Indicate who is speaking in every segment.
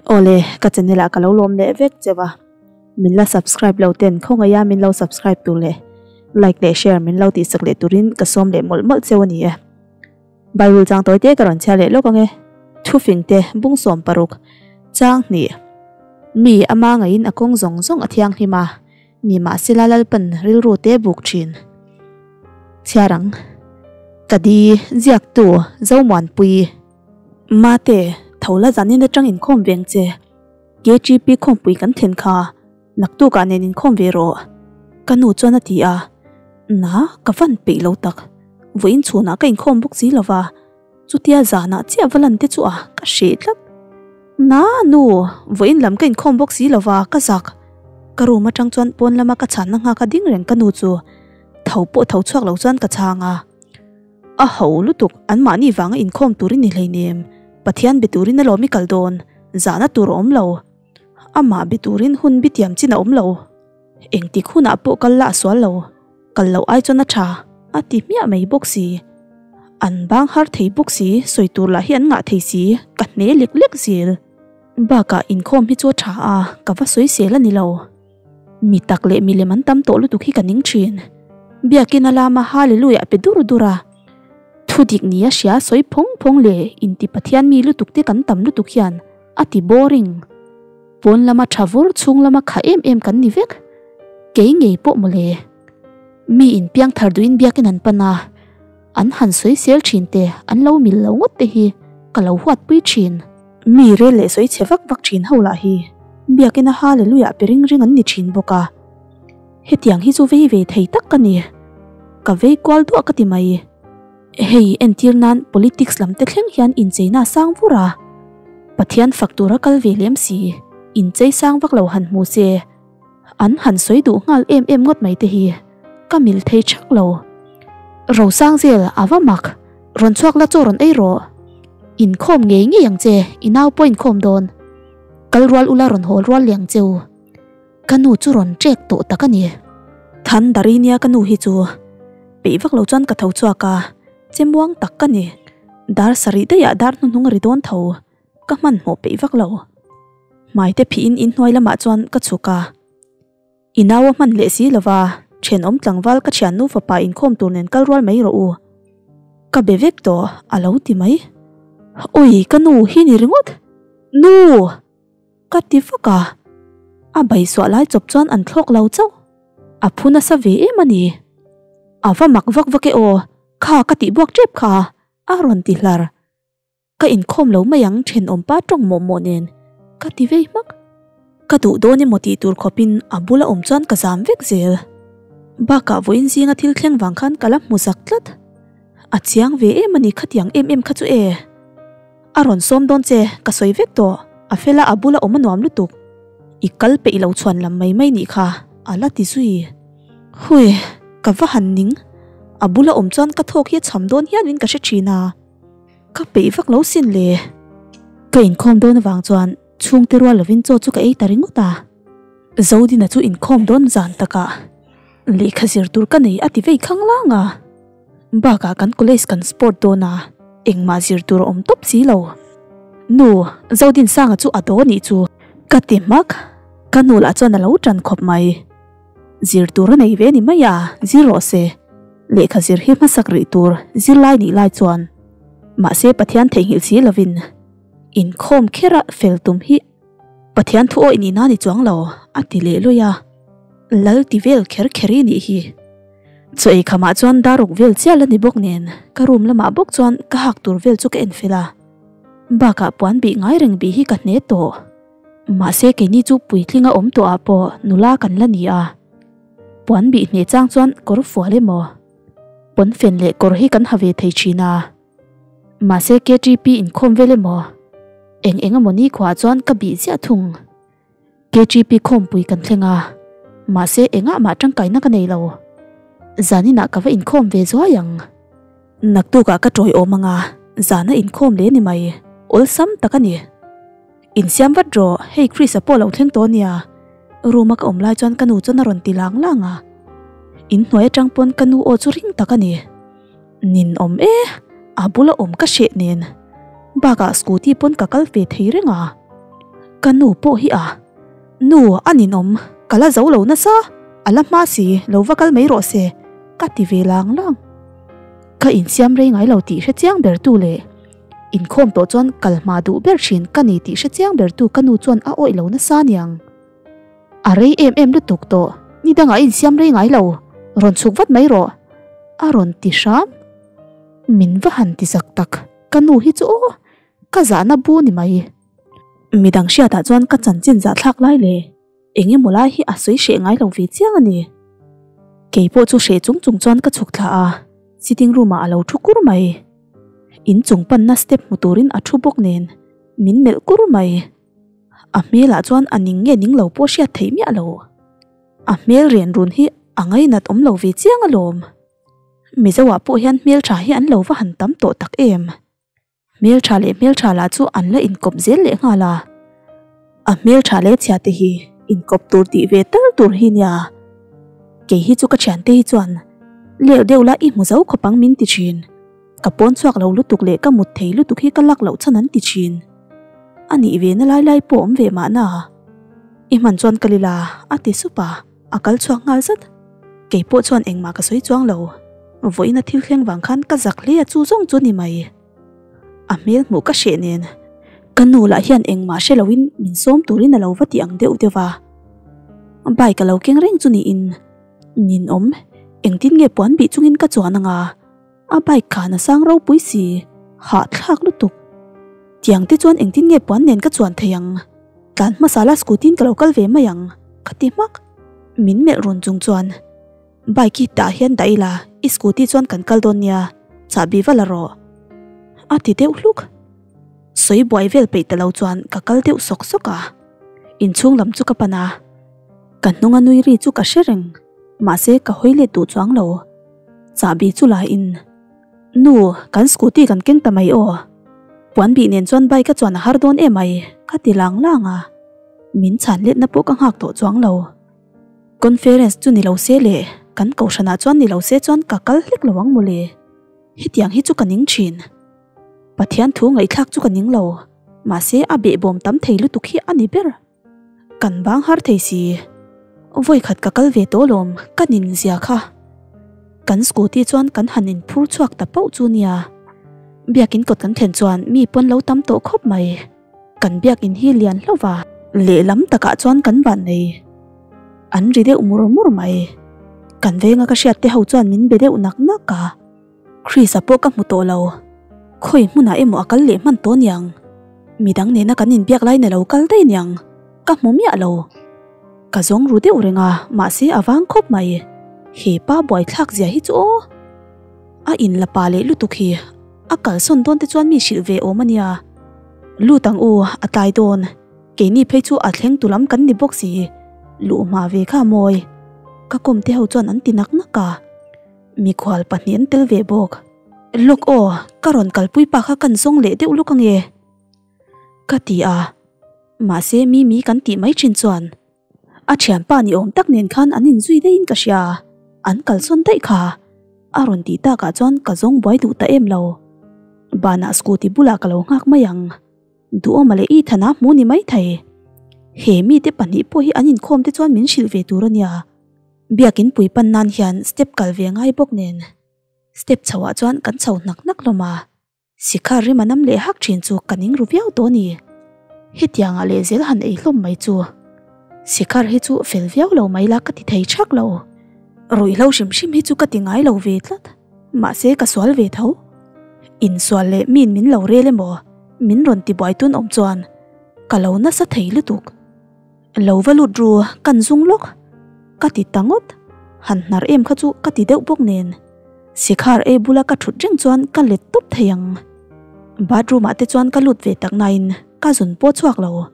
Speaker 1: Awle, ka channel ah ka lo lawm leh vek cheu a, min la subscribe lo ten khawngaih a min lo subscribe tur leh like leh share min lo tihsak leh turin ka sawm leh mawlh mawlh cheu a ni e. Bible chang tawi te ka rawn chhiar leh lawk ang e. Thufing te bung 60 chang hnih. Mi ama ngaiin a kawng zawng zawng a thianghlim a, nimahsela Lalpan rilru te buk thin. Chhiar ang. Ka di, ziaktu, Zomuanpui. Mate, tho la zanin atang inkhawm veng che. KTP khawmpui kan then kha, naktukah nen inkhawm ve rawh. Ka nu chuan a ti a, Na, ka van peih lo tak. Vawiin chhunah ka inkhawm bawk si lova, chutia zanah chiah va lan te chu a, ka hreh tlat. Na, nu, vawiin lam ka inkhawm bawk si lova, ka zak. Ka room atang chuan pawn lama ka chhanna nghak a ding reng ka nu chu tho pawh tho chhuak lo chuan ka chhang a. A ho lutuk, anmahni vanga inkhawm turin ni hleinem, Pathian be turin alawm i kal dawn, zahna tur a awm lo. Amah be turin hun bi tiam chin a awm lo. Engtik hunah pawh kal la a sual lo, kal loh ai chuan a tha, a ti hmiah mai bawk si. An bang har thei bawk si, sawi tur lah hi an ngah thei si, ka hne lek lek zel. Bakah inkhawm hi chu a tha a, ka va sawi sel a ni lo. Mi tak leh milem an tam tawh lutuk hi ka ning thin. Biakin a lama Hallelujah pe dur dur a. Thu dik ni a hria sawi phawng phawng leh inti Pathian mi lutuk te kan tam lutuk hian a ti boring. Pawn lama tha vur chhung lama kha em em kan ni vek. Kei ngei pawh mawle. Mi in piang thar duhin biakin an pan a. An han sawi sel thin te an lo mil lo ngawt te hi ka lo huat pui thin. Mi rel leh sawi chhe vak vak thin ho lah hi biakin a hallelujah pe ring ring an ni thin bawk a. Hetiang hi chu vei ve thei tak ka ni. Ka vei kual duah ka ti mai. Hei entir nan politics lam te thleng hian incheina a sang vur a. Pathian fak tura kal ve lem si, inchei sang vak lo han hmu se. An han sawi duh nghal em em ngawt mai te hi ka mil thei thak lo. Rosangzel a va mak, rawn chhuak la chaw rawn ei rawh. Inkhawm ngei ngei ang che, i nau pawh inkhawm dawn. Kal rual ula rawn hawl rual leh ang che u. Ka nu chu rawn ṭek tawh tak a ni. Than dari nia ka nu hi chu peih vak lo chuan ka tho chhuak a, che muang tak ka ni. Dar sarih daihah dar hnuhnung a ri dawn tho. Ka hmanhmawh peih vak lo. Hmaite phihin inhnuai lamah chuan ka chhuk a. I nau a hman leh si lova, thenawm tlangval ka thiannu fapa inkhawm tur nen kal rual mai rawh u. Ka be vek tawh a lo ti mai. Ui ka nu hi ni ringawt. Nu! Ka ti vak a. A baisuah lai chawp chuan an thlawk lo chauh. A phu nasa ve em a ni. A va mak vak vak e aw, kha ka tih buak tep kha a rawn ti hlar. Ka inkhawm lo mai ang thenawm pa tawng mawh mawh nen ka ti vei hmak. Ka duh dawn emaw tih tur khawpin a bula awm chuan ka zam vek zel. Bakah vawiin zinga thil thleng vang khan ka la hmu zak tlat. A chiang ve em a ni khatiang em em kha chu e. A rawn sawm dawn che ka sawi vek tawh a fela a bula awm a nuam lutuk. I kal peih lo chhuan lam mai mai nih kha a la ti zui. Hui ka va han ning. A bula awm chuan ka thawk hi a cham dawn hianin ka hre thin a. Ka peih vak lo sin le. Ka inkhawm dawn avang chuan chhungte rual lovin chaw chu ka ei ta ringawt a. Zodina chu inkhawm dawn zan takah lehkha zir tur ka nei a ti vei khang lang a. Bakah kan college kan sport dawn a, engmah zir tur a awm tawp si lo. Nu, Zodinsanga chu a daw nih chu. Ka ti hmak. Ka nu lah chuan a lo tan khawp mai. Zir tur a nei ve ni mai a, zir rawh se. Lehkha zir hi hmasak rih tur zirlai nih lai chuan mahse Pathian theihnghilh si lovin inkhawm khera fel tum hi Pathian thu awih nihna ni chuang lo a ti leh luih a, Lal ti vel kher kher i nih hi. Chaw ei khamah chuan daruk vel chial a ni bawk nen ka room lamah bawk chuan ka hak tur vel chu ka en fel a, bakah puan bih ngai reng bih hi ka hne tawh. Mahse keini chu puitlinga awm tawh ah pawh nula kan la ni a. Puan bih hneh chang chuan kawr fual emaw pawnfen leh kawr hi kan ha ve thei thin a. Mahse KTP inkhawm vel emaw eng eng emaw nikhua chuan ka bih ziah thung. KTP khawmpui kan thleng a, mahse engah mah tangkaina ka nei lo. Zaninah ka va inkhawm ve zuai ang. Naktukah ka tawiawm anga zana inkhawm leh ni mai, awlsam tak a ni. Insiam vat rawh, hei Chris-a pawh lo thleng tawh ania. Room a ka awm lai chuan ka nu chuan a rawn ti lang lang a. Inhnuai atang pawn ka nu aw chu ring tak a ni. Nin awm e, a bula awm ka hreh nen. Bakah scooty pawn ka kal ve thei reng a. Ka nu pawh hi a nu a ninawm, ka la zo lo nasa, a la hma si, lo va kal mai rawh se, ka ti ve lang lang. Ka insiam rei ngai lo tih hre chiang ber tu leh inkhawm tawh chuan kal hma duh ber thin ka ni tih hre chiang ber tu ka nu chuan a awih lo nasa niang. A rei em em lutuk tawh, ni dangah insiam rei ngai lo, rawn chhuk vat mai rawh, a rawn ti hram. Min va han ti zak tak, ka nu hi chu aw, ka zahna bu ni mai. Midang hriatah chuan ka chanchin zahthlak lai leh eng emaw lai hi a sawi hreh ngai lo ve chiang a ni. Kei pawh chu hreh chung chung chuan ka chhuk thla a, sitting room ah a lo thu kur mai. In chung panna step hmu turin a thu bawk nen min melh kur mai. A hmelah chuan a ning nge ning lo pawh hriat theih miah lo. A hmel ren run hi a ngainat awm lo ve chiang alawm. Mizoah pawh hian hmeltha hi an lo va han tam tawh tak em. Hmeltha leh hmeltha lah chu an la inkawp zel leh nghal a. A hmeltha leh chhia te hi inkawp tur tih ve tal tur hi nia. Kei hi chu ka thiante hi chuan leh deuh la i hmu zo khawp ang min ti thin. Ka pawn chhuak lo lutuk leh ka mut thei lutuk hi ka lak loh chhan an ti thin. A nih ve na lai lai pawh awm ve mahna. I hman chuan ka lila a ti sup a. A kal chhuak nghal zat. Kei pawh chuan engmah ka sawi chuang lo. Vawiin a thil thleng vang khan ka zak hle a chu zawng chu ni mai. A hmel hmuh ka hreh nen ka nu lah hian engmah hre loin min sawm turin a lo va ti ang deuh deuh va. Bike a lo keng reng chu niin ninawm engtin nge puan bih chungin ka chuan anga a bike khan a sang ropui si hahthlak lutuk. Tiang te chuan engtin nge puan nen ka chuan thei ang. Tlan hmasa la scooty in ka lo kal ve mai ang ka ti hmak. Min melh run chung chuan bike hi tah hian dah ila i scooty chuan kan kal dawn nia chahbi va la rawh a ti deuh hluk. Sawi buai vel peih ta lo chuan ka kal deuh sawk sawk a, inchhung lam chu ka pan a, ka hnunga nui ri chu ka hre reng mahse ka hawi let duh chuang lo. Chahbi chu la in Nu, kan scooty kan keng ta mai aw. Puan bih nen chuan bike a chuan a har dawn em ai, ka ti lang lang a. Min chhan letna pawh ka nghak tawh chuang lo. Conference chu ni lo se le, kan kohhranah chuan ni lo se chuan ka kal hlek lo ang mawle. Hetiang hi chu ka ning thin. Pathian thu ngaihthlak chu ka ning lo, mahse a behbawm tam thei lutuk hi a ni ber. Kan bang har thei si. Vawi khat ka kal ve tawh lawm ka nin zia kha. Kan scooty chuan kan han in phur chhuak ta pauh chu nia. Biakin kawt kan thlen chuan mi pawn lo tam tawh khawp mai. Kan biakin hi lian hlauh va. Lehlam takah chuan kan van nei. An ri deuh mur mur mai. Kan venga ka hriat te ho chuan min be deuh nak nak a. Chris-a pawh ka hmu tawh lo. Khawi hmunah emaw a kal leh hman tawh niang. Midang nena kan inbiak lai na lo kal daih niang. Ka hmu miah lo. Ka zawng ru deuh reng a, mahse a vang khawp mai. He pa buaithlak zia hi chu aw. A in la pa leh lutuk hi. A kalsawn dawn te chuan mi hrilh ve awm a nia. Lut ang u, a tlai dawn. Keini phei chu a thleng tu lam kan ni bawk si. Luh hma ve kha mawi. Ka kawm te ho chuan an ti nak nak a. Mikhual pahnih an tel ve bawk. Lawk aw, ka rawn kalpui pa kha kan zawng leh deuh lawk ange. Ka ti a, mahse Mimi kan tih mai thin chuan a thianpa ni awm tak nen khan an inzui daihin ka hria, an kalsawn daih kha. A rawn tih takah chuan ka zawng buai duh ta em lo. Banah scooty bulah ka lo nghak mai ang. Duhawma leh Ethana hmu ni mai thei. He mite pahnih pawh hi an inkhawm te chuan min hrilh ve tur a nia. Biakin pui pan nan hian step kal ve ngai bawk nen step chho ah chuan kan chho hnak hnak hlawm a, Sikhar rim a nam leh hak thin chu ka ning ru viau tawh a ni. Hetiang ah leh zel han ei hlawm mai chu Sikhar hi chu fel viau lo mai la ka ti thei thak lo. Ruihhlo hrim hrim hi chu ka ti ngai lo ve tlat, mahse ka sual ve tho. Insual leh min min lo rel emaw min rawn ti buai tun awm chuan ka lo nasa thei lutuk. Lo va lut ru, kan zung lawk. Ka ti ta ngawt. Han hnar em kha chu ka ti deuh bawk nen. Sikhar ei bula ka thut reng chuan ka let tawp thei ang. Bathroom ah te chuan ka lut ve tak nain ka zun pawh chhuak lo.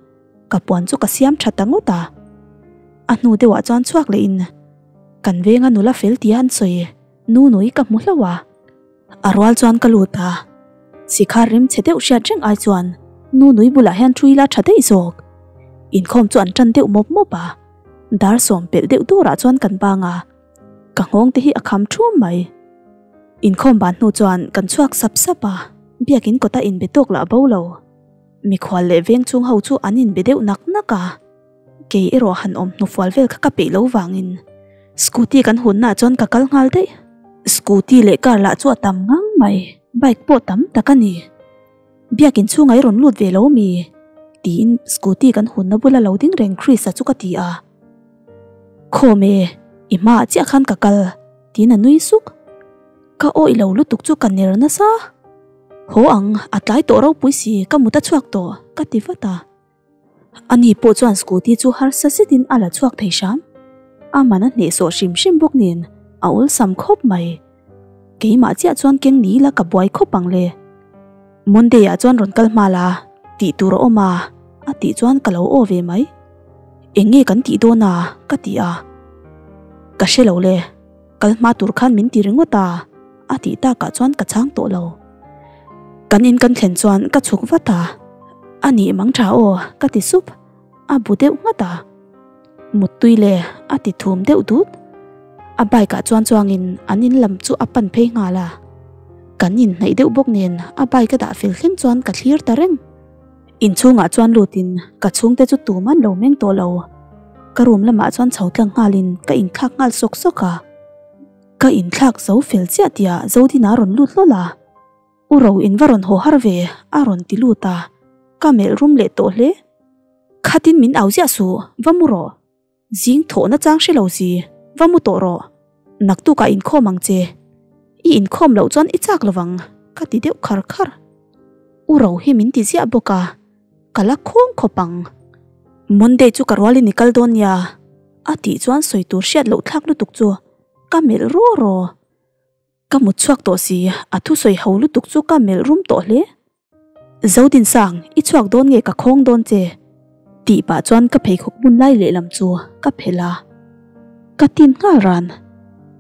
Speaker 1: Ka puan chu ka siam tha ta ngawt a. A hnu deuhah chuan chhuak leh in kan venga nula fel tia an sawi Nunui ka hmu hlauh a. A rual chuan ka lut a, Sikhar rim chhe deuh hriat reng ai chuan Nunui bulah hian thu ila tha daih zawk. Inkhawm chu an tan deuh mawp mawp a, dar sawm pelh deuh durah chuan kan bang a, ka nghawng te hi a kham thum mai. Inkhawm ban hnu chuan kan chhuak sap sap a, biakin kawta inbe tawk lah bo lo. Mikhual leh veng chung ho chu an inbe deuh nak nak a, kei erawh han awm hnufual vel kha ka peih lo vangin scooty kan hunnaah chuan ka kal nghal daih. Scooty leh car lah chu a tam ngang mai, bike pawh tam tak a ni. Biakin chhungah i rawn lut ve lo mi? tiin scooty kan hunna bula lo ding reng Chris-a chu ka ti a. Khawm e, i hmaah chiah khan ka kal, tiin a nui suk. Ka awih lo lutuk chu ka ner nasa. Haw ang, a tlai tawh ropui si, ka mut a chhuak tawh, ka ti vat a. Ani pawh chuan scooty chu harsa zetin a la chhuak thei hram. A man a hnehsawh hrim hrim bawk nen a awlsam khawp mai. Keimah chiah chuan keng ni ila ka buai khawp ang le. Monday ah chuan rawn kal hma la, tih tur a awm a, a tih chuan ka lo aw ve mai. Eng nge kan tih dawn a? ka ti a. Ka hre lo le, kal hma tur khan min ti ringawt a, a tih takah chuan ka chhang tawh lo. Kan in kan thlen chuan ka chhuk vat a, a nih mang tha aw, ka ti sup, a bu deuh nghat a. Muttui le, a ti thum deuh dut. A bike ah chuan chuangin an in lam chu a pan phei nghal a. Kan inhnaih deuh bawk nen a bike a dah fel thleng chuan ka thlir ta reng. Inchhungah chuan lutin ka chhungte chu tuman lo meng tawh lo. Ka room lamah chuan chho tlang nghalin ka inthlak nghal sawk sawk a. Ka inthlak zo fel chiah tihah Zodina a rawn lut hlawl a. U ro in va rawn haw har ve a rawn ti lut a, ka melh rum leh tawh hle. Khatin min au ziah suh, va mu rawh. Zing thawhna chang hre lo si, va mu tawh rawh. Naktukah inkhawm ang che. I inkhawm loh chuan i chak lovang, ka ti deuh khar khar. U ro hi min ti ziah bawk a, ka la khawng khawp ang. Monday chu ka rualin i kal dawn nia, a tih chuan sawi tur hriat loh thlak lutuk chu ka melh raw raw. Ka mut chhuak tawh si, a thusawi ho lutuk chu ka melh rum tawh hle. Zodinsang, i chhuak dawn nge ka khawng dawn che? Tih pah chuan ka pheikhawk bun lai lehlam chu ka phelh a. Ka tin nghal ran.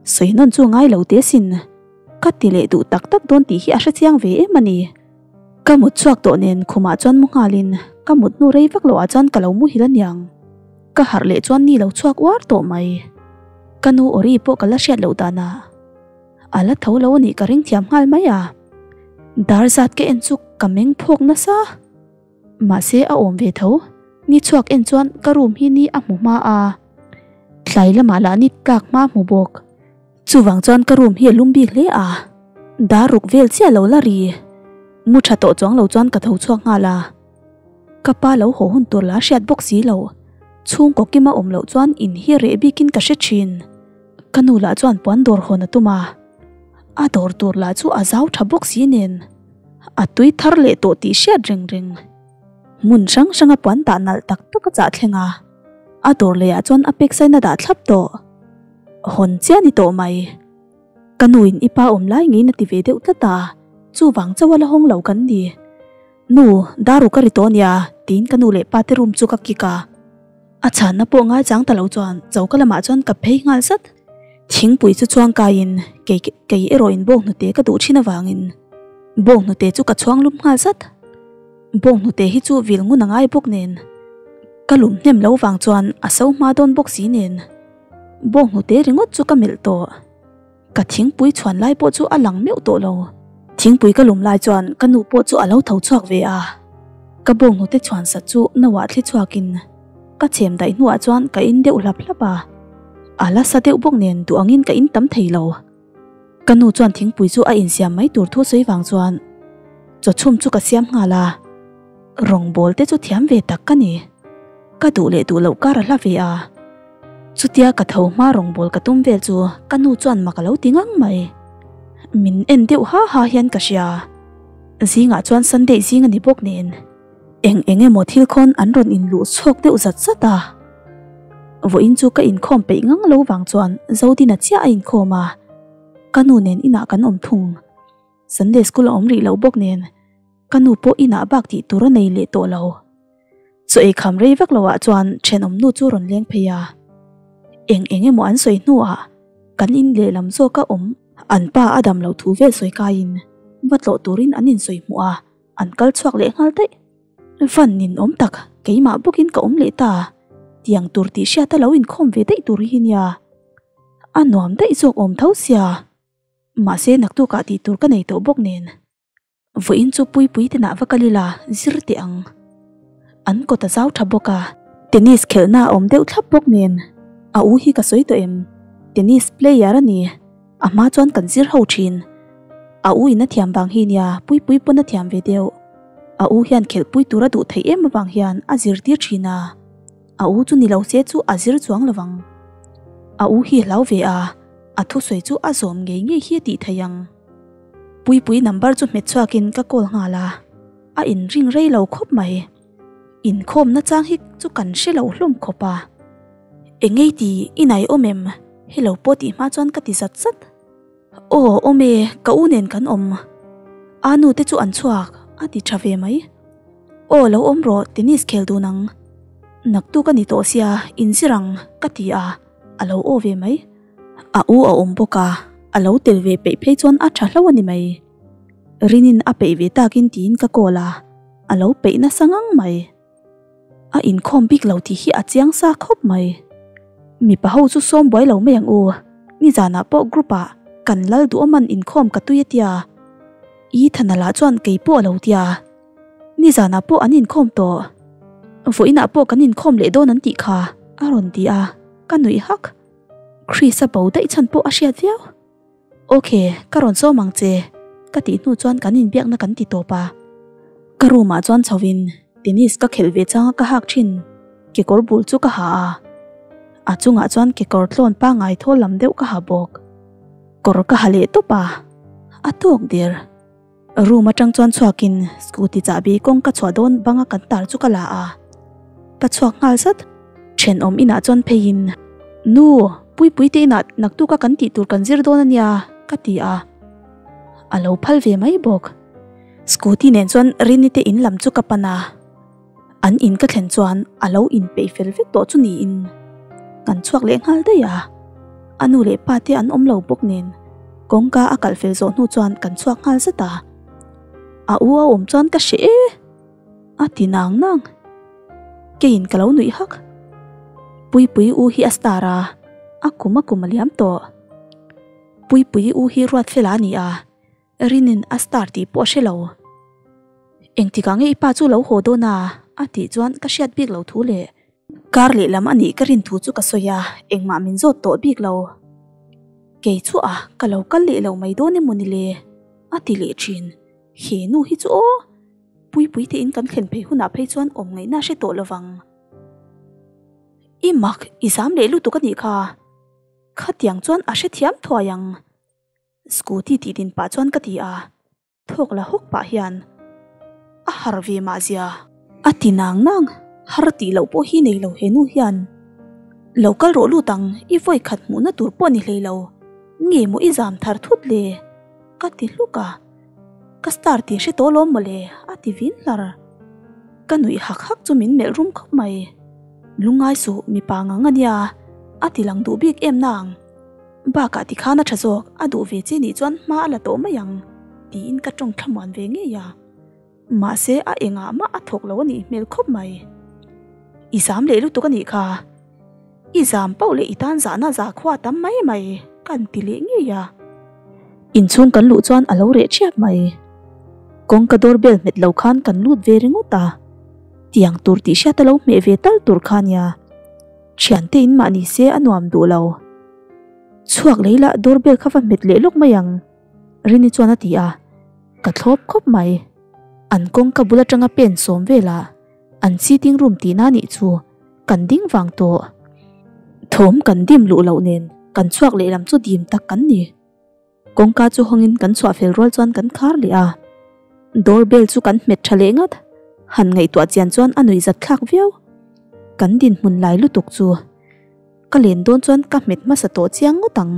Speaker 1: Sawi nawn chu ngai lo te sin. Ka ti leh duh tak tak dawn tih hi a hrechiang ve em a ni. Ka mut chhuak tawh nen khumah chuan mu nghalin ka mut hnu rei vak loh ah chuan ka lo muhil aniang. Ka harh leh chuan ni lo chhuak uar tawh mai. Ka nu Ori pawh ka la hriat loh danah a la tho lo a nih ka ring thiam nghal mai a. Dar zat ka en chu ka meng phawk nasa. Mahse a awm ve tho. Ni chhuak en chuan ka room hi ni a hmu hma a. Tlai lamah lah ni tlak hma hmu bawk. Chuvang chuan ka room hi a lum bik hle a. Dar ruk vel chiah lo la ri. Mu tha tawh chuang lo chuan ka tho chhuak nghal a. Ka pa lo haw hun tur la hriat bawk si lo. Chhungkaw kima awm loh chuan in hi reh bikin ka hre thin. Ka nu lah chuan puan dawr hawn a tum a, a dawr tur lah chu a zau tha bawk si nen a tui thar leh tawh tih hriat reng reng. Hmun hrang hranga puan dah nalh tak tak a chah thleng a, a dawr leh ah chuan a pek sain a dah thlap tawh. Hawn chiah ni tawh mai. Ka nu in i pa awm lai ngeiin a ti ve deuh tlat a, chuvang chauh a la hawng lo kan ni. Nu, daru ka ri tawh ania, tiin ka nu leh pa te room chu ka kick a. A chhanna pawh ngaichang ta lo chuan choka lamah chuan ka phei nghal zat. Thingpui chu chuang kaiin kei kei erawhin bawng hnute ka duh thin avangin bawng hnute chu ka chhuang lum nghal zat. Bawng hnute hi chu vil ngun a ngai bawk nen ka lum hnem lo vang chuan a so hma dawn bawk si nen bawng hnute ringawt chu ka melh tawh. Ka thingpui chhuan lai pawh chu a lang meuh tawh lo. Thingpui ka lum lai chuan ka nu pawh chu a lo tho chhuak ve a. Ka bawng hnute chhuan sat chu nauah thli chhuakin ka chhem daih hnuah chuan ka in deuh hlap hlap a. A la sa deuh bawk nen duh angin ka in tam thei lo. Ka nu chuan thingpui chu a insiam mai tur thu sawi vang chuan chaw chhum chu ka siam nghal a. Rawngbawl te chu thiam ve tak ka ni. Ka duh leh duh loh kar a hla ve a. Chutia ka tho hma rawngbawl ka tum vel chu ka nu chuan mak a lo ti ngang mai. Min en deuh ha ha hian ka hria. Zingah chuan Sunday zing a ni bawk nen eng eng emaw thil khawn an rawn inluh chhuak deuh zat zat a. Vawiin chu ka inkhawm peih ngang lo vang chuan Zodina chiah a inkhawm a, ka nu nen inah kan awm thung. Sunday school a awm rih loh bawk nen ka nu pawh inah bak tih tur a nei leh tawh lo. Chaw ei kham rei vak loah chuan thenawm nu chu rawn leng phei a. Eng eng emaw an sawi hnuah kan in lehlam zawka awm an pa a dam lo thu vel sawi kaiin va tlawh turin an insawi hmuh a, an kal chhuak leh nghal daih. Van ninawm tak, keimah bawkin ka awm leh ta. Tiang tur tih hriata lo inkhawm ve daih tur hi nia. A nuam daih zawk awm tho sia. Mahse naktukah tih tur ka nei tawh bawk nen. Vawiin chu Puipui tinah va kal ila zir teh ang. An kawt a zau tha bawk a, tennis khelhna a awm deuh thlap bawk nen. A u hi ka sawi tawh em? Tennis player a ni. A hma chuan kan zir ho thin. A u in a thiam vang hi nia Puipui pawn a thiam ve deuh. A u hian khelhpui tur a duh theih em avang hian a zirtir thin a. A u chu ni lo se chu a zir chuang lovang. A u hi hlau ve a, a thusawi chu a zawm ngei ngei hi a tih theih ang. Puipui number chu hmet chhuakin ka call nghal a, a inring rei lo khawp mai. Inkhawmna chang hi chu kan hre lo hlawm khawp a. Engei ti i nai awm em? Hello pawh tih hma chuan ka ti zat zat. Aw awm e, ka u nen kan awm. A nu te chu an chhuak, a ti tha ve mai. Aw lo awm rawh, tennis khel dun ang. Naktuk a ni tawh sia, inzir ang, ka ti a, a lo aw ve mai. A u a awm bawk a, a lo tel ve peih phei chuan a tha hlauh a ni mai. Rinin a peih ve takin tiin ka call a, a lo peih nasa ngang mai. A inkhawm bik lo tih hi a chiang sa khawp mai. Mipa ho chu sawm buai lo mai ang u, nizanah pawh group ah kan lal duhawman inkhawm ka tui a tia. Ethan-a lah chuan kei pawh a lo tia. Nizanah pawh an inkhawm tawh. Vawiinah pawh kan inkhawm leh dawn an tih kha, a rawn ti a, ka nuih hak. Chris-a bo daih chhan pawh a hriat viau. Ok, ka rawn sawm ang che, ka tih hnu chuan kan inbiakna kan ti tawp a. Ka room ah chuan chho in tennis ka khelh ve changa ka hak thin kekawr bul chu ka ha a. A chungah chuan kekawr tlawn pangngai thawl lam deuh ka ha bawk. Kawr ka ha leh tawp a, a tawk der. Room atang chuan chhuakin scooty chahbi kawng ka chhuah dawn banga kan tar chu ka la a, ka chhuak nghal zat. Thenawm inah chuan pheiin, Nu, Puipui te inah naktuka kan tih tur kan zir dawn a nia, ka ti a. A lo phal ve mai bawk. Scooty nen chuan Rini te in lam chu ka pan a. An in ka thlen chuan a lo inpeih fel vek tawh chu niin kan chhuak leh nghal daih a, a nu leh pa te an awm lo bawk nen kawngka a kalh fel zawh hnu chuan kan chhuak nghal zat a, a u a awm chuan ka hre e a ti nang nang, keiin ka lo nuih hak, Puipui u hi a star a, a kum a kum a liam tawh, Puipui u hi ruat fel a ni a. Rinin a star tih pawh a hre lo. Engtikah nge i pa chu lo haw dawn a? a tih chuan ka hriat bik lo thu leh kar lehlam a nih ka rin thu chu ka sawi a, engmah min zawt tawh bik lo. Kei chu a, ka lo kal leh lo mai dawn emaw ni le? a ti leh thin. He nu hi chu aw! Puipui tein kan thlen phei hunah phei chuan awm ngaihna a hre tawh lovang. I mak, i zam leh lutuk a nih kha. Khatiang chuan a hrethiam thuai ang. Scooty tih din pah chuan ka ti a, thawk la hawk pah hian a har ve mah zia. A ti nang nang, har tih loh pawh hi nei lo he nu hian. Lo kal rawh lut ang, i vawi khat hmuhna tur pawh ni hlei lo, nge maw i zam thar thut le? Ka ti hluk a, ka star tih hre tawh lawm mawle a ti vin hlar. Ka nuih hak hak chu min melh rum khawp mai. Lungngai suh mipa ngang a nia, a ti lang duh bik em nang. Bakah tikhan a tha zawk, a duh ve che nih chuan hma a la tawh mai ang, tiin ka tawng thlamuan ve ngei a. Mahse a engah mah a thawk lo a nih hmel khawp mai. I zam leh lutuk a nih kha. I zam pauh leh i tan zahna zakhua tam mai mai, kan ti leh ngei a. Inchhung kan luh chuan a lo reh thiap mai. Kawngka doorbell hmet lo khan kan lut ve ringawt a. Tiang tur tih hriat a lo hmeh ve tal tur kha nia. Thiante in mah ni se a nuam duh lo. Chhuak lei lah doorbell kha va hmet leh lawk mai ang, Rini chuan a ti a, ka thlawp khawp mai. An kawngka bul atanga pen sawm velah an sitting room tihna nih chu kan ding vang tawh. Thawm kan dim luh loh nen kan chhuak lehlam chu dim tak kan ni. Kawngka chu hawngin kan chhuah fel rual chuan kan khar leh a, door bell chu kan hmet tha leh ngat. Han ngaihtuah chian chuan a nuih zat thlak viau. Kan dinhmun lai lutuk chu ka len dawn chuan ka hmet hmasa tawh chiang ngawt ang.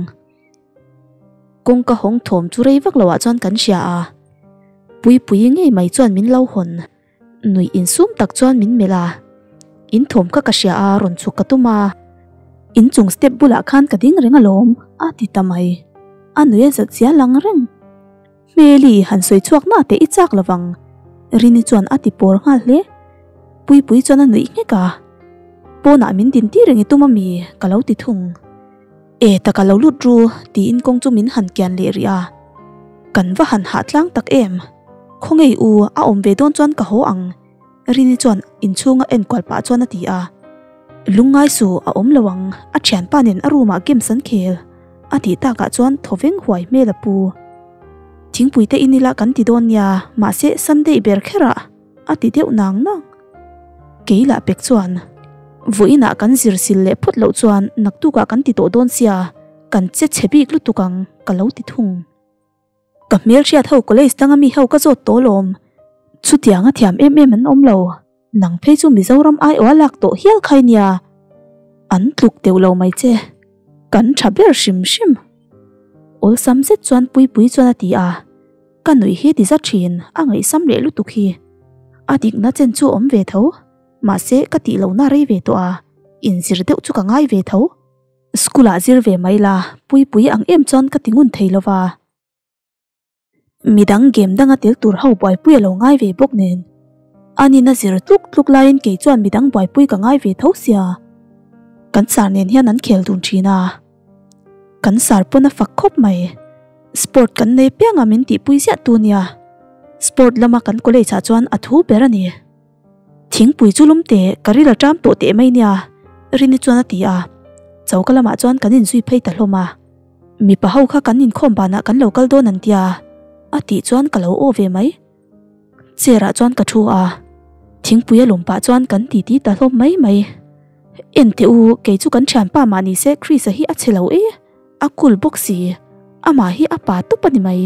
Speaker 1: Kawngka hawng thawm chu rei vak loah chuan kan hria a, Puipuii ngei mai chuan min lo hawn. Nuih insum tak chuan min melh a, in thawm kha ka hria a rawn chhuk ka tum a, inchung step bulah khan ka ding reng alawm a ti ta mai, a nui a zat zia lang reng. Hmeli han sawi chhuak na teh i chak lovang Rini chuan a ti pawr nghal hle, Puipui chuan a nuih nghek a, pawnah min din tir reng i tum ami ka lo ti thung. E taka lo lut ru tiin kawng chu min han kian leh rih a, kan va han hah tlang tak em. Khawngei u, a awm ve dawn chuan ka haw ang, Rini chuan inchhunga enkual pah chuan a ti a. Lungngai su, a awm lo ang, a thianpa nen a room ah games an khel, a tih takah chuan thawveng huai hmel a pu. Thingpui te in ila kan ti dawn nia, mahse Sunday ber kherah, a ti deuh nang nang. Kei lah pek chuan, Vawiinah kan zir sil leh phawt loh chuan naktukah kan ti tawh dawn sia, kan che chhe bik lutuk ang, ka lo ti thung. Ka hmelhriat ho college danga mi ho ka zawt tawh alawm. Chutianga thiam em em an awm lo. Nang phei chu Mizoram aiawh a lak tawh hial khai nia. An tluk deuh lo mai che. Kan tha ber hrim hrim. Awlsam zet chuan Puipui chuan a ti a. Ka nuih hi ti za thin, a ngaihsam leh lutuk hi. A dikna chen chu awm ve tho. Mahse ka tih lohna rei ve tawh a, inzir deuh chu ka ngai ve tho. School ah zir ve mai la, Puipui ang em chuan ka ti ngun thei lo va. Midang game danga tel tur ho buaipui a lo ngai ve bawk nen. Anin a zir tluk tluk laiin kei chuan midang buaipui ka ngai ve tho sia. Kan sar nen hian an khel dun thin a. Kan sar pawn a fak khawp mai. Sport kan nei piang a min tihpui ziah tu nia. Sport lama kan college ah chuan a thu ber a ni. Thingpui chu lum teh, ka ril a ṭam tawh teh mai nia, Rini chuan a ti a. Choka lamah chuan kan inzui phei ta hlawm a. Mipa ho kha kan inkhawm banah kan lo kal dawn an tia, a tih chuan ka lo aw ve mai. Chair ah chuan ka thu a, thingpui a lum pah chuan kan titi ta hlawm mai mai. En teh u, kei chu kan thianpa mah ni se Chris-a hi a chhe lo e, a cool bawk si, amah hi a pa tawp a ni mai,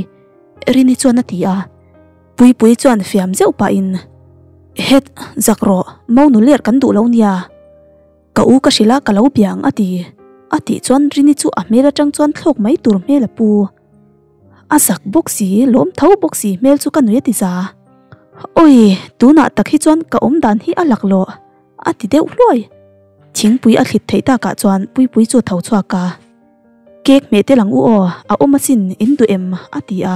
Speaker 1: Rini chuan a ti a. Puipui chuan fiam zeuh pahin, Het, zak rawh, mo nu ler kan duh lo nia. Ka u ka hrilh a, ka lo bia ang a ti. A tih chuan Rini chu a hmel atang chuan thlawk mai tur hmel a pu. A zak bawk si, lawm tho bawk si hmel chu ka nui a ti za. Awi, tunah tak hi chuan ka awm dan hi a laklawh, a ti deuh hluai. Thingpui a thlit theih takah chuan Puipui chu a tho chhuak a. Cake hmeh tel ang u aw, a awm asin, in duh em? a ti a.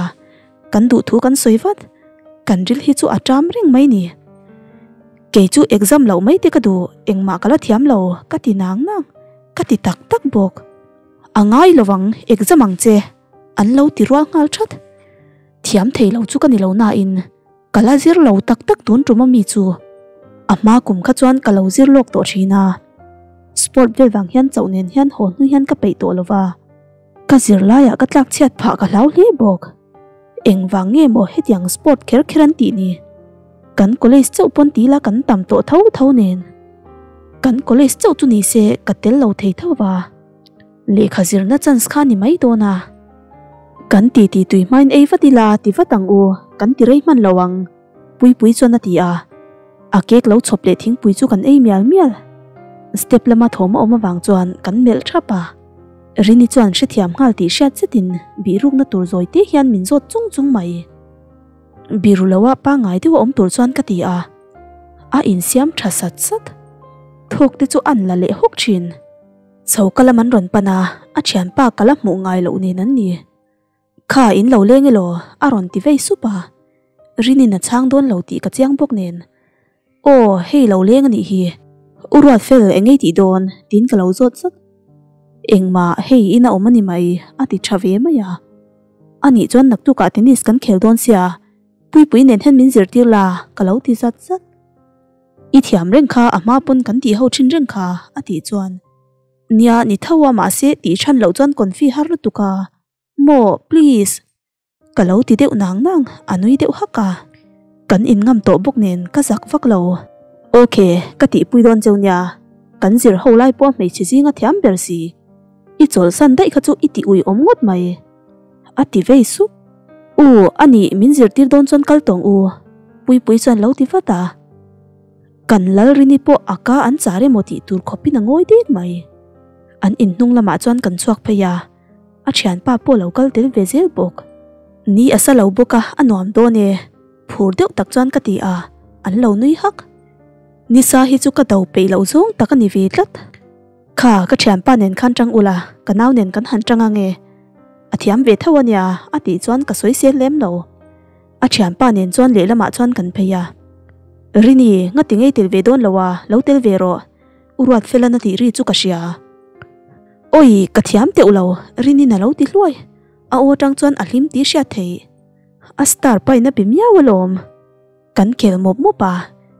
Speaker 1: Kan duh thu kan sawi vat. Kan ril hi chu a ṭam reng mai ni. Kei chu exam loh mai te ka duh, engmah ka la thiam lo, ka ti nang nang. Ka ti tak tak bawk. A ngai lo ang, exam ang che, an lo ti rual nghal ṭhat. Thiam thei lo chu ka ni lo nain, ka la zir lo tak tak tun ṭum a mi chu. A hma kum kha chuan ka lo zir lawk tawh ṭhin a. Sport vel vang hian chauh nen hian haw hnu hian ka peih tawh lo va. Ka zirlaiah ka tlak chhiat phah ka hlau hle bawk. Engvang nge maw hetiang sport kher kher an tih ni? Kan college chauh pawn ti ila kan tam tawh tho tho nen. Kan college chauh chu ni se ka tel lo thei tho va. Lehkha zirna chance kha ni mai dawn a. Kan ti ti tui hmain ei vat ila ti vat ang u, kan ti rei hman lo ang, Puipui chuan a ti a. A cake lo chhawp leh thingpui chu kan ei mial mial. Step lama thawm a awm avang chuan kan melh thap a. Rini chuan hrethiam nghal tih hriat zetin bihrukna tur zawi te hian min zawt chung chung mai. Biru loa pangngai deuh a awm tur chuan ka ti a, a insiam tha sat sat. Thawk te chu an la leh hawk thin. Chho ka lam an rawn pan a, a thianpa ka la hmuh ngai loh nen an ni. Kha in lo leng elaw? a rawn ti vei sup a. Rinin a chhang dawn lo tih ka chiang bawk nen. Aw, hei lo leng a nih hi. U Ruatfel eng ei tih dawn? tiin ka lo zawt zat. Engmah, hei ina awm a ni mai, a ti tha ve mai a. A nih chuan naktukah tennis kan khel dawn sia, Puipui nen hian min zirtir la, ka lo ti zat zat. I thiam reng kha a hma pawn kan tih ho thin reng kha, a tih chuan. Nia, ni tho a mahse tih than loh chuan confi har lutuk a. Maw, please. Ka lo ti deuh nang nang, a nui deuh hak a. Kan in ngam tawh bawk nen ka zak vak lo. Ok, ka tihpui dawn cheu nia, kan zir ho lai pawh hmeichhe zinga thiam ber si. I chawlhsan daih kha chu i ti ui awm ngawt mai. A ti vei sup. U, a nih min zirtir dawn chuan kal tawng u. Puipui chuan lo ti vat a. Kan Lalrini pawh a ka an char emaw tih tur khawpin a ngawi dek mai. An inhnung lamah chuan kan chhuak phei a. A thianpa pawh lo kal tel ve zel bawk. Ni a sa lo bawk a, a nuam dawn e. Phur deuh tak chuan ka ti a, an lo nui hak. Nisa hi chu ka do peih loh zawng tak a ni ve tlat. Kha, ka thianpa nen khan tang ula, ka nau nen kan han tang ange. A thiam ve tho a nia, a tih chuan ka sawi sel lem lo. A thianpa nen chuan lehlamah chuan kan phei a. Rini, nga ti ngei tel ve dawn lo a, lo tel ve rawh. U Ruatfela'n a tih ri chu ka hria. Awi, ka thiam teuh lo, Rinin a lo ti hluai. A aw atang chuan a hlim tih hriat theih. A star pain a pe miau alawm. Kan khel mawp mawp a,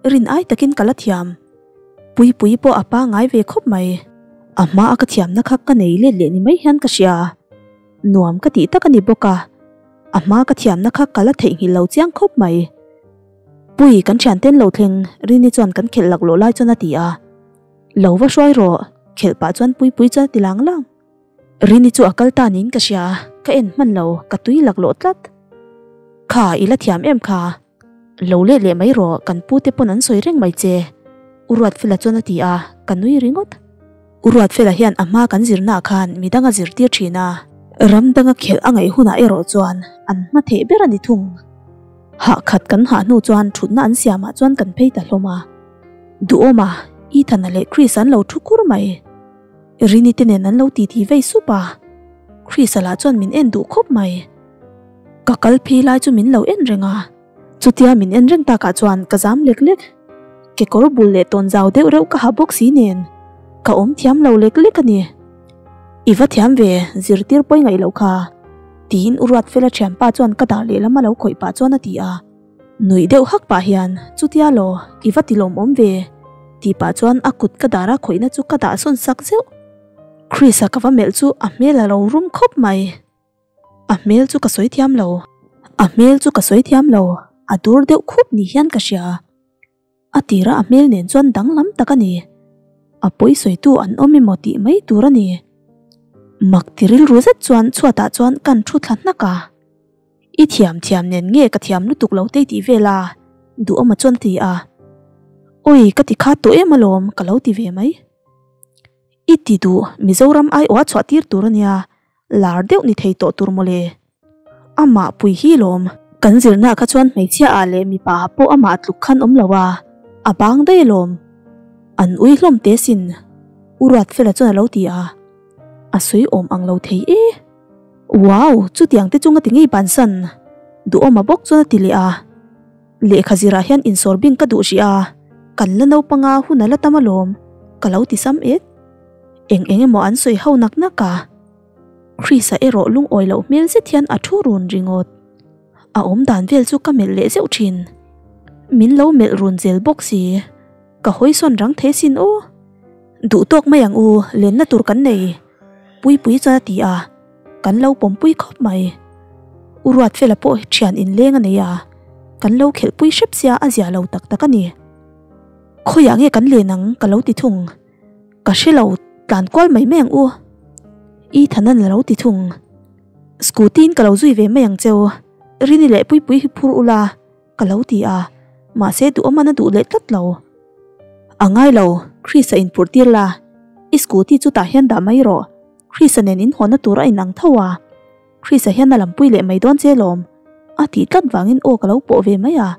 Speaker 1: rin ai takin ka la thiam. Puipuii pawh a pangai ve khawp mai. A hma a ka thiamna kha ka nei let leh ni mai hian ka hria. Nuam ka tih tak a ni bawk a, a hma ka thiamna kha ka la theihnghilh lo chiang khawp mai. Pui kan thian ten lo thleng Rini chuan kan khelh laklawh lai chuan a ti a. Lo va hruai rawh, khelh pah chuan Puipuii chuan a ti lang lang. Rini chu a kal ta niin ka hria, ka en hman lo, ka tui laklawh tlat. Kha, i la thiam em kha? Lo let leh mai rawh, kan pu te pawn an sawi reng mai che. U Ruatfela chuan a ti a, ka nui ringawt. U Ruatfela hian a hma kan zirnaah khan midang a zirtir thin a. Ram danga khelh a ngaih hunah erawh chuan an hma theih ber a ni thung. Hah khat kan hah hnu chuan thutna an siamah chuan kan phei ta hlawm a. Duhawma, Ethana leh Chris an lo thu kur mai. Rini te nen an lo titi vei sup a, Chris-a lah chuan min en duh khawp mai. Ka kal phei lai chu min lo en reng a, chutia min en reng takah chuan ka zam lek lek. Kekawr bul leh tawn zau deuh reuh ka ha bawk si nen, ka awm thiam lo lek lek a ni. I va thiam ve, zirtir pawi ngaih loh kha, tiin U Ruatfela thianpa chuan ka dar lehlam a lo khawih pah chuan a ti a. Nuih deuh hak pah hian, Chutia law, i va ti lawmawm ve, tih pah chuan a kut ka dara khawihna chu ka dah sawn sak zeuh. Chris-a ka va melh chu a hmel a lo rum khawp mai. A hmel chu ka sawi thiam lo. A hmel chu ka sawi thiam lo, a dur deuh khup ni hian ka hria. A tira a hmel nen chuan danglam tak a ni. A pawi sawitu an awm emaw tih mai tur a ni. Mak ti rilru zet chuan chhuatah chuan kan thu thla hnak a. I thiam thiam nen nge ka thiam lutuk lo tei tih vel a? Duhawma chuan a ti a. Awi ka ti khat tawh em alawm ka lo ti ve mai. I ti duh Mizoram aiawh a chhuah tir tur a nia, lar deuh ni thei tawh tur mawle. Amah pui hi lawm. Kan zirna kha chuan hmeichhia ah leh mipa ah pawh amah tluk khan awm lo a, a bang daih alawm. An ui hlawm te sin, U Ruatfela chuan a lo ti a. A sawi awm ang lo thei e. Wow! Chutiang te chunga ti ngei bansan duhawma bawk chuan a ti leh a. Lehkha zirah hian insawr bing ka duh hrih a, kan la naupanga hun a la tam alawm, ka lo ti sam et. Eng eng emaw an sawi ho nak nak a. Chris-a erawh lungawi loh hmel zet hian a thu run ringawt. A awm dan vel chu ka melh leh zeuh thin. Min lo melh run zel bawk si. Ka hawi sawn rang thei sin aw. Duh tawk mai ang u, lenna tur kan nei. Puipui chuan a ti a, kan lo pawmpui khawp mai. U Ruatfela pawh thian inleng a nei a, kan lo khelhpui hrep sia a zia lo tak tak a ni. Khawiah nge kan len ang ka lo ti thung. Ka hre lo, tlan kual mai mai ang u. Ethan-a'n a lo ti thung. Scooty-in ka lo zui ve mai ang cheu, Rini leh Puipui hi phur ula. Ka lo ti a, mahse duhawm a na duh leh tlat lo. A ngai lo, Chris-a inphurh tir la, i scooty chu tah hian dah mai rawh, Chris-a nen inhawnna tur a inang tho a, Chris-a hian a lampui leh mai dawn che lawm, a tih tlat vangin aw ka lo pawh ve mai a.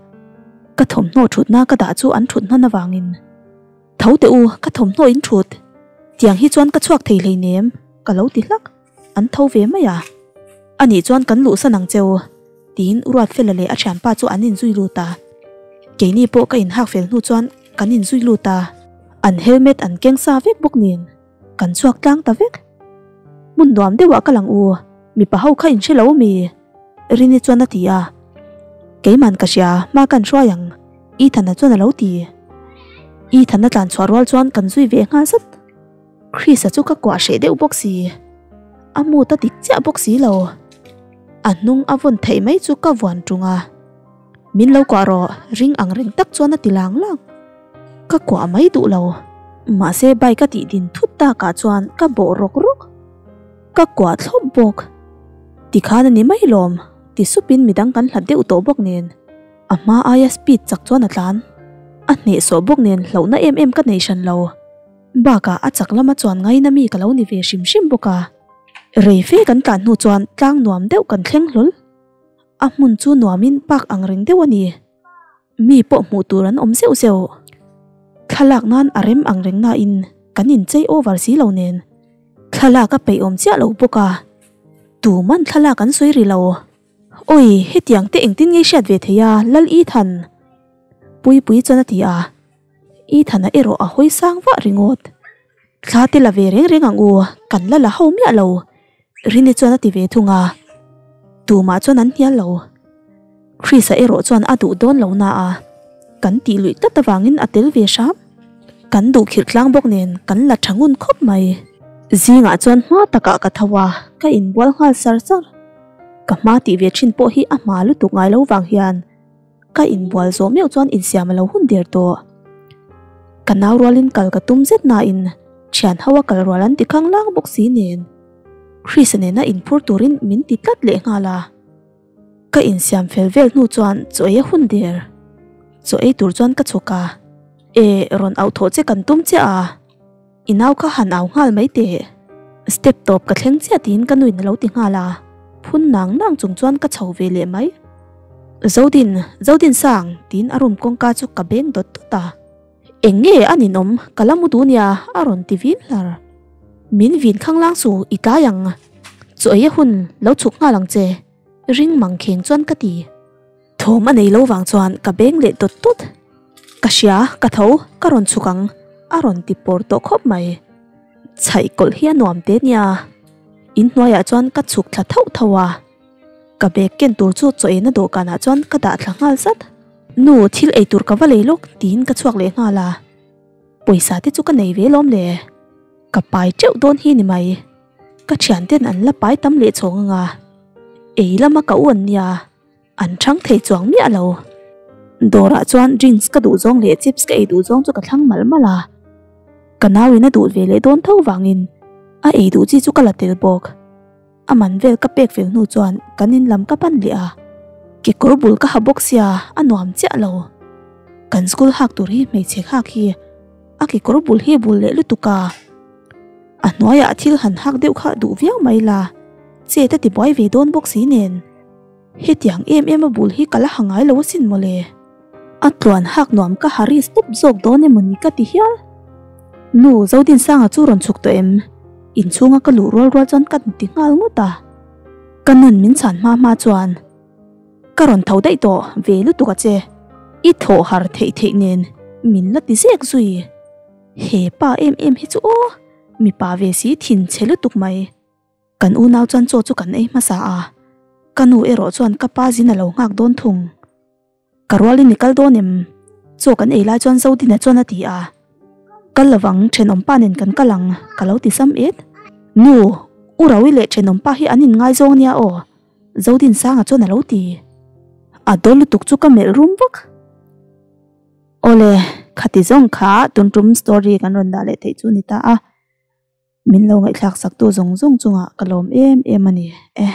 Speaker 1: Ka thawmhnaw thutna ka dah chu an thut hnan avangin. Tho teh u, ka thawmhnaw in thut. Tiang hi chuan ka chhuak thei hleinem, ka lo ti hlak. An tho ve mai a. Anih chuan kan luhsan ang cheu, tiin U Ruatfela leh a thianpa chu an inzui lut a. Keini pawh ka inhak fel hnu chuan kan inzui lut a. An helmet an keng sa vek bawk nen kan chhuak tlang ta vek. Hmun nuam deuhah ka lang u, mipa ho kha inhre lo mi? Rini chuan a ti a. Keiman ka hria, hma kan hruai ang, Ethan-a chuan a lo ti. Ethan-a tlan chhuah rual chuan kan zui ve nghal zat. Chris-a chu ka kuah hreh deuh bawk si, a mood a dik chiah bawk si lo. A hnung a vawn theih mai chu ka vuan tung a, Min lo kuah rawh, ring ang reng tak chuan a ti lang lang. Ka kuah mai duh lo, mahse bike a tih din thut takah chuan ka bawh rawk rawk. Ka kuah thlawp bawk. Tikhan a ni mai lawm, ti supin midang kan hlat deuh tawh bawk nen. A hma aia speed chak chuan a tlan. A hnehsawh bawk nen hlauhna em em ka nei hran lo. Bakah a chak lama chuan ngaina mi ka lo ni ve hrim hrim bawk a. Rei fe kan tlan hnu chuan tlang nuam deuh kan thleng hlawl. A hmun chu nuamin park ang reng deuh a ni. Mi pawh hmuh tur an awm zeuh zeuh. Thlalak nan a rem ang reng nain kan inchei over si lo nen. Thlalak a peih awm chiah lo bawk a. Tuman thlalak an sawi ri lo. Awi, hetiang te engtin nge hriat ve thei a, Lal Ethan? Puipui chuan a ti a. Ethan-a erawh a hawi sang vah ringawt. Thla te la ve reng reng ang u, kan la la ho miah lo, Rini chuan a ti ve thung a. Tumah chuan an hnial lo. Chrisa erawh chuan a duh dawn lo na a, kan tih luih tlat avangin a tel ve hram. Kan duh khirh tlang bawk nen kan la tha ngun khawp mai. Zingah chuan hma takah ka tho a, ka inbual nghal sar sar. Ka hma tih ve thin pawh hi a hma lutuk ngai lo vang hian ka inbual zawh meuh chuan insiam a lo hun der tawh. Ka nau rualin kal ka tum zet nain thian ho a kal rual an ti khang lang bawk si nen Chrisa nena inphur turin min ti tlat leh nghal a. Ka insiam fel vel hnu chuan chaw ei a hun der. Chaw ei tur chuan ka chhuk a, E, rawn auh thawh che kan tum chiah a, i nau kha han au nghal mai teh. Step tawp ka thleng chiah tiin ka nuin a lo ti nghal a, phun nang nang chung chuan ka chho ve leh mai. Zodin, Zodin sang tiin a room kawngka chu ka beng dawt dawt a. Eng nge a ninawm, ka la mu duh nia a rawn ti vin hlar. Min vin khanglang chu i tlai ang, chaw ei a hun lo chhuk nghal ang che, ring mang kheng chuan ka ti. Thawm a nei lo vang chuan ka beng leh dawt dawt. Ka hria, ka tho, ka rawn chhuk ang, a rawn ti pawr tawh khawp mai. Chhaih kawlh hi a nuam teh nia. Inhnuaiah chuan ka chhuk thla thauh thauh a. Ka bag ken tur chu chaw eina dawhkanah chuan ka dah thla nghal zat. Nu, thil ei tur ka va lei lawk tiin ka chhuak leh nghal a. Pawisa te chu ka nei ve lawm le. Ka pai teuh dawn hi ni mai. Ka thian ten an la pai tam leh chhawng anga. Ei lama ka u an nia, an chhang thei chuang miah lo. Dawrah chuan drinks ka duh zawng leh chips ka ei duh zawng chu ka thlang malh malh a. Ka nauin a duh ve leh dawn tho vangin a ei duh chi chu ka la tel bawk. A man vel ka pek fel hnu chuan kan in lam ka pan leh a, kekawr bul ka ha bawk sia a nuam chiah lo. Kan school hak tur hi hmeichhe hak hi a kekawr bul hi bul leh lutuk a, a hnuaiah thil han hak deuh kha duh viau mai la, chet a ti buai ve dawn bawk si nen. Hetiang em em a bul hi ka la ha ngai lo asin mawle. A tluan hak nuam ka ha ri step zawk dawn emaw ni ka ti hial. Nu, Zodinsanga chu rawn chhuk tawh em? Inchhunga ka luh rual rual chuan ka ti nghal ngawt a. Ka nun min chhan hma hma chuan ka rawn tho daih tawh ve lutuk a che. I thawh har theih theih nen min la ti zek zui. He pa em em hi chu aw, mipa ve si thin chhe lutuk mai. Kan unau chuan chaw chu kan ei hmasa a, ka nu erawh chuan ka pa zin a lo nghak dawn thung. Ka rualin i kal dawn em? Chaw kan ei lai chuan Zodina chuan a ti a. Kal lovang, thenawmpa nen kan kal ang, ka lo ti sam et. Nu, U Rawi leh thenawmpa hi an inngaizawng nia aw, Zodinsanga chuan a lo ti. A dawl lutuk chu ka melh rum vak. Awle, khati zawng kha tun tum story kan rawn dah leh theih chu ni ta a. Min lo ngaihthlak saktu zawng zawng chungah ka lawm em em a ni e.